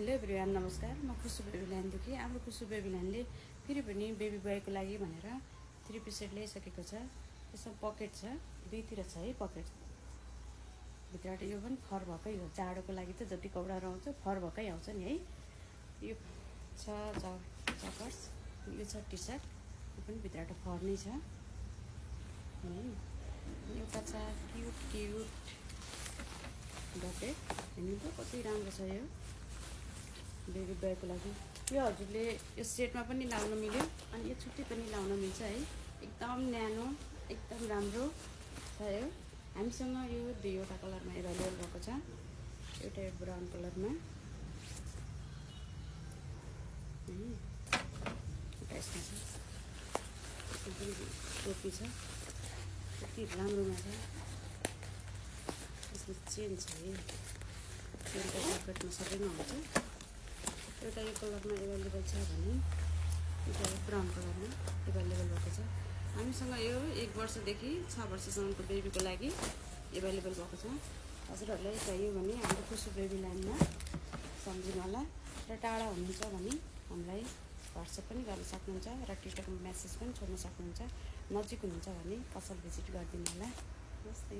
Hello everyone, नमस्कार। म खुसु baby ल्यान्डदेखि। हाम्रो खुसु बेबी ल्यान्डले फेरि पनि बेबी बोयको लागि भनेर 3 पिस सेट ल्याइसकेको छ। यसमा पकेट छ, दुईतिर छ है पकेट। भित्रबाट यो पनि फर भएकै हो। जाडोको लागि त जति कपडा आउँछ फर भएकै आउँछ नि है। यो छ जकर्स, यो छ टी सर्ट, यो पनि भित्रबाट फर नै छ। एउटा छ क्युट डकेट, हेर्नु त कति राम्रो छ यो बेबी बोयको लागि। यो हजुरले यो सेटमा पनि लाउन मिल्यो अनि यो छुट्टै पनि लाउन मिल्छ है। एकदम न्यानो, एकदम राम्रो छ यो। हामीसँग यो दुईवटा कलरमा एभाइलेबल भएको छ। एउटा यो ब्राउन कलरमा, एउटा यसमा छ, यसमा पनि टोपी छ, कति राम्रोमा छ। यसमा चेन छ है, चेन त पकेटमा सबैमा हुन्छ। एउटा यो कलरमा एभाइलेबल छ भने एउटा ब्राउन कलरमा एभाइलेबल भएको छ। हामीसँग यो 1 वर्षदेखि 6 वर्षसम्मको बेबीको लागि एभाइलेबल भएको छ। हजुरहरूलाई चाहियो भने हाम्रो खुसु बेबी ल्यान्डमा सम्झिनु होला। र टाढा हुनुहुन्छ भने हामीलाई व्हाट्सएप पनि गर्न सक्नुहुन्छ र टिकटकमा मेसेज पनि छोड्न सक्नुहुन्छ। नजिक हुनुहुन्छ भने पसल भिजिट गरिदिनु होला। नमस्ते।